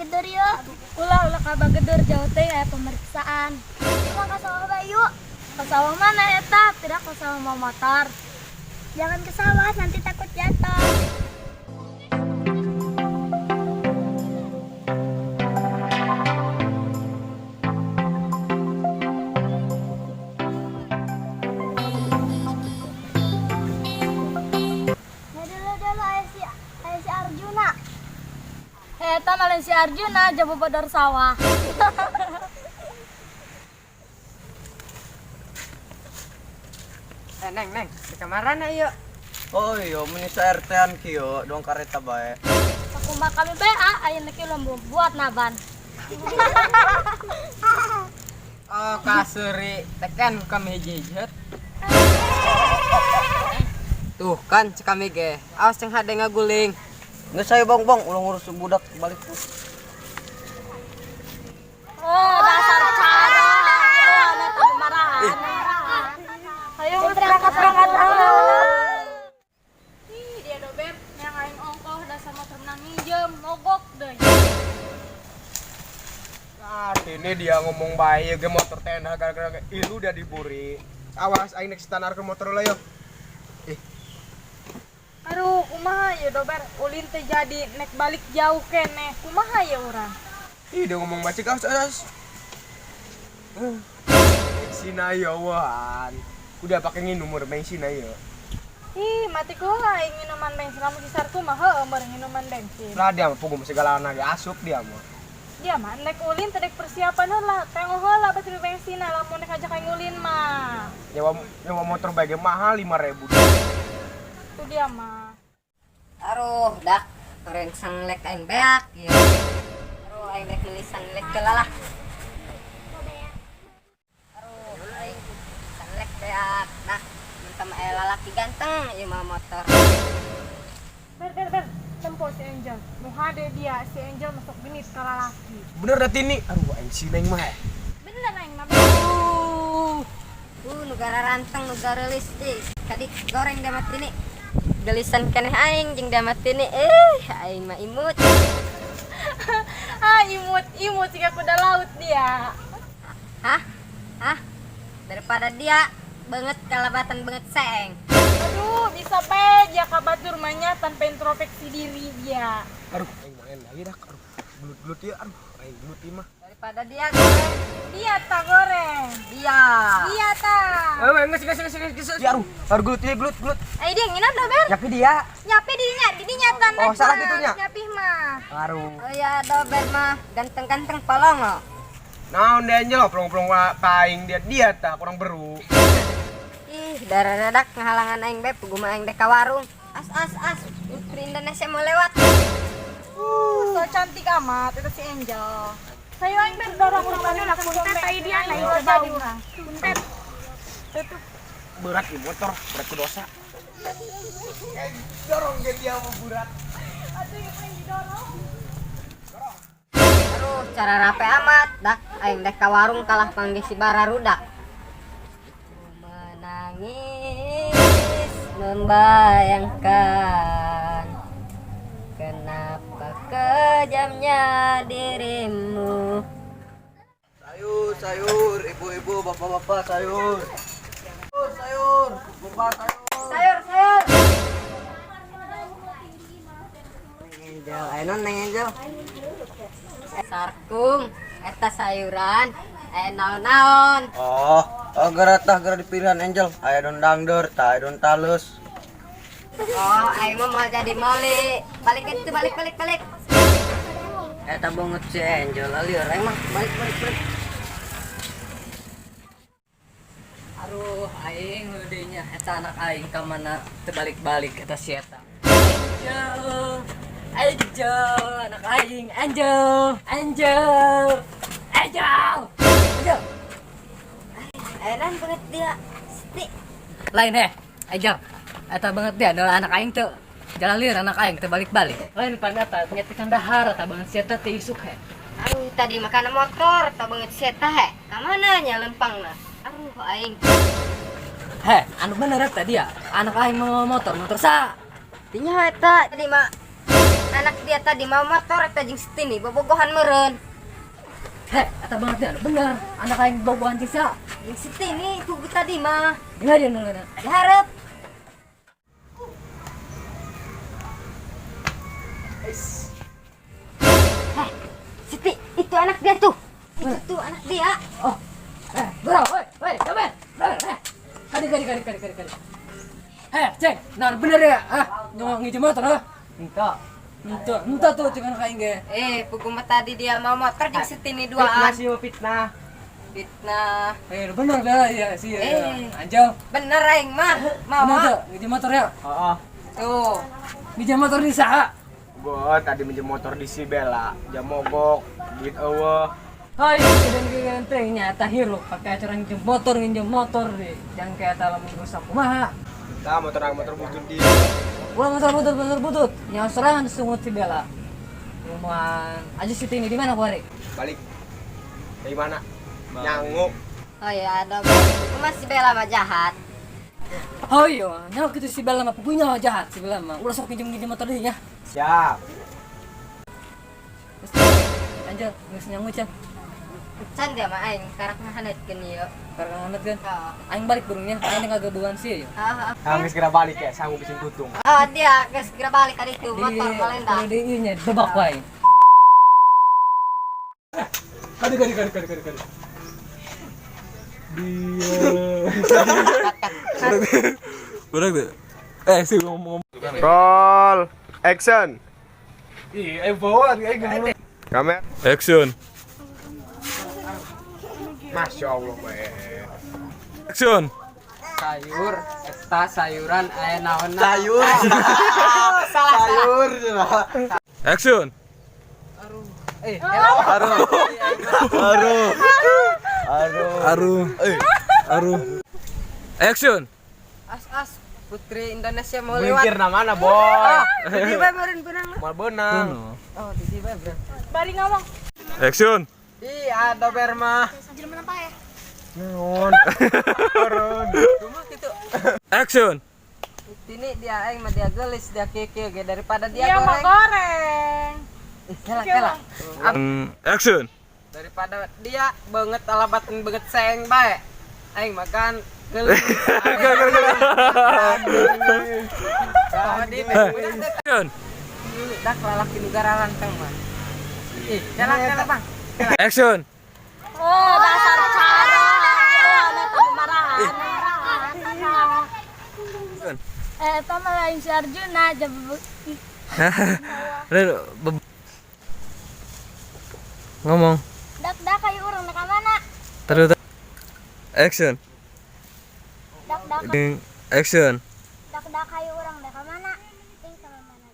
Bagedor yuk. Ulah, ulah ka Bagedor, jauh teh aya pemeriksaan. Emang ke sawah bae yuk. Ke sawah mana eta? Tidak ke sawah mau motor. Jangan ke sawah, nanti takut jatuh. Nah, dulu dulu aya si Arjuna. Eta malin si Arjuna jago bodor sawah. Eh, Neng, Neng, di kamarana ieu? Oh iya, meni sa RT-an kieu, dong kareta bae. Sakumaha kami bae ah, ayeuna kieu lembu buat naban. Oh, kasuri, tekan kami hiji-hiji. Tuh kan cek kami ge. Awas ceng hade ngaguling. Nggak saya bang bang, ulah ngurus budak balik. Oh, dasar cara. Oh, neta marahan. Ayo berangkat berangkat. Ih, dia dober yang aing ongkoh dasar motor menang minjem, mogok deh. Nah, ini dia ngomong bae ge motor teh gara-gara ilu dia diburi. Awas aing nek standar ke motor lah yo. Ih, Aduh, kumaha ya dober, ulin teh jadi nek balik jauh keneh. Kumaha ya urang? Ih, dia ngomong baca awas awas. Bensin ayo wan. Udah pakai nginum bensin ayo. Ih, mati ku aing minuman bensin, lamun sisar mah heueuh meureun minuman bensin. Lah dia mah puguh segala lagi asup dia mah. Dia mah nek ulin teh dek persiapan heula, tengok heula batu bensin lamun nek ajak aing ulin mah. Nyewa nyewa motor bae mahal 5000. Tuh dia mah. Aduh, dak goreng sanglek aing beak ieu. Aduh, aing rek meuli sanglek heula lah. Aduh, aing sanglek beak. Dak, mun teu aya lalaki ganteng ieu mah motor. Ber ber ber, tempo si Angel. Nu hade dia si Angel masuk genit ka lalaki. Bener dah tini. Aduh, aing si neng mah. Bener aing mah. Nu garanteng nu gareulis deui. Kadik goreng dia mah tini. Gelisan keneh aing jeung dia mah tini. Eh, aing mah imut. Ah, imut, imut jika kuda laut dia. Hah? Hah? Daripada dia banget kalabatan banget seng. Aduh, bisa bae dia ka batur mah nya tanpa introspeksi diri dia. Aduh, aing main lagi dah. Aduh, gelut-gelut ya. Aduh, aing gelut ieu mah. Daripada dia goreng. Dia tak goreng. Dia. Dia tak. Eh, geus geus geus geus geus. Ya, aduh, aduh gelut ieu gelut gelut. Eh, dia nginap dah, Ber. Nyapi dia. Nyapi didinya, didinya tan. Oh, salah gitunya? Nyapi mah. Aduh. Oh ya, dober mah ganteng-ganteng polong lo. Naon dia Angel plong-plong paing dia dia tah kurang beru. Ih, darah dadak ngahalangan aing bae puguh mah aing dek ka warung. As as as, Putri Indonesia mau lewat. So cantik amat itu si Angel. Sayo aing ber dorong urang mana Punten tai dia naik ke bawah. Punten. Berat di motor, berat ku dosa. Dorong ke dia mau berat. Aduh, cara rape amat. Dak, aing dek ka warung kalah panggih si bararudak. Ku menangis membayangkan kenapa kejamnya dirimu. Sayur, sayur, ibu-ibu, bapak-bapak, sayur. Sayur, sayur, bapak sayur. Sayur, sayur. Neng Angel, ayo non Neng Angel. Sarkung, eta sayuran, aya naon-naon. Oh, oh gara tah gara dipilihan Angel. Aya don dangder, tah aya don talus. Oh, aing mah mau jadi mali. Balik itu, balik, balik, balik. Eta banget si Angel, lieur aing mah balik balik balik. Aduh, aing heudeuynya eta anak aing ka mana teu balik-balik eta si eta. Angel, Angel, anak aing, Angel, Angel, Angel, Angel. Heran banget dia. Sti. Lain heh, Angel. Eta banget dia adalah anak aing teu. Jalan lieur anak aing teu balik-balik. Lain pan eta nyetikan dahar eta banget si eta teu isuk heh. Aduh, tadi makan motor, tau banget si eta he. Ka mana nya lempangna? Aduh, aing. Heh, anu bener eta dia. Anak aing mau motor, motor sa. Dinya eta tadi mah Anak dia tadi mau motor eta jeung Sitini bobogohan meureun. Heh, eta banget ya, bener. Anak aing bobogohan jeung sa. Jeung Sitini kugu tadi mah. Gimana dia nulana? Diharap. Heh, Siti, itu anak dia tuh. Itu tuh anak dia. Oh. Bro, woi, woi, dober. Dober, eh. Kadi, kadi, kadi, kadi, kadi, kadi. Heh, cek, nah bener ya? Ah, nyong ngijem motor ah. Entah. Entah, entah tuh cek anak aing ge. Eh, pugu mah tadi dia mau motor jeung Sitini Fitnah duaan. sih mah fitnah. Fitnah. Eh, bener bela ya sih. Eh. Anjal. Bener aing mah. Mau. Bener tuh, ngijem motor ya. Heeh. Tuh. Ngijem motor di saha? Gua tadi minjem motor di si Bella, jam mogok, duit eueuh. Hai, kedan teh nyata hirup pakai acara nginjem motor deh. Jangan kayak lamun rusak kumaha. Tah motor motor butut di. Ulah motor butut, motor butut. Nyawa serangan sungut si Bella. Ilmuan aja si Tini di mana kuari? Balik. Dari mana? Nyangu. Oh iya, ada masih Bella mah jahat. Oh iya, nyawa gitu si Bella mah punya jahat si Bella mah. Ulah sok nginjem motor deh ya. Siap. Anjel, geus nyangu can. Can dia mah aing karak ngahanetkeun ieu. Karena nganet kan. Heeh. Aing balik burungnya, aing ngagaduan sih ya. Heeh. Kang geus segera balik ya, sanggup bisin tutung. Oh, dia geus segera balik tadi tuh motor balenda. Di ieu nya debak wae. Kadi kadi kadi kadi kadi kadi. Berak tuh. Eh, sih ngomong. Roll action. Ih, bawa ngomong. Kamera. Action. Masya Allah, bae. Action. Sayur, eta sayuran aya naonna. Sayur. Sayur. Action. Eh, Aruh. Aruh. Aruh. Aruh. Action. As as Putri Indonesia mau lewat. Mikir na mana, boy? Di bae meureun beunang. Mal beunang. Oh, di bae beunang. Bari ngomong. Action. Ih, ada ber mah. Jelema apa ya? Naon? Kumaha kitu? Action. Tini dia aing mah dia gelis dia keke ge daripada dia Dia mah goreng. goreng. Ih, kela kela. Action. Daripada dia banget alabatin banget seng bae. Aing makan gelis. Tadi Action. dak lalaki negara lantang mah. Ih, kela kela Bang. Action. Oh, dasar cara. Oh, marahan. Eh, eta mah lain si Arjuna, Ngomong. Dak dak kayu urang ka mana? Terus. Action. Dak dak Action. dak dak kayu urang ka mana? Ting sama mana?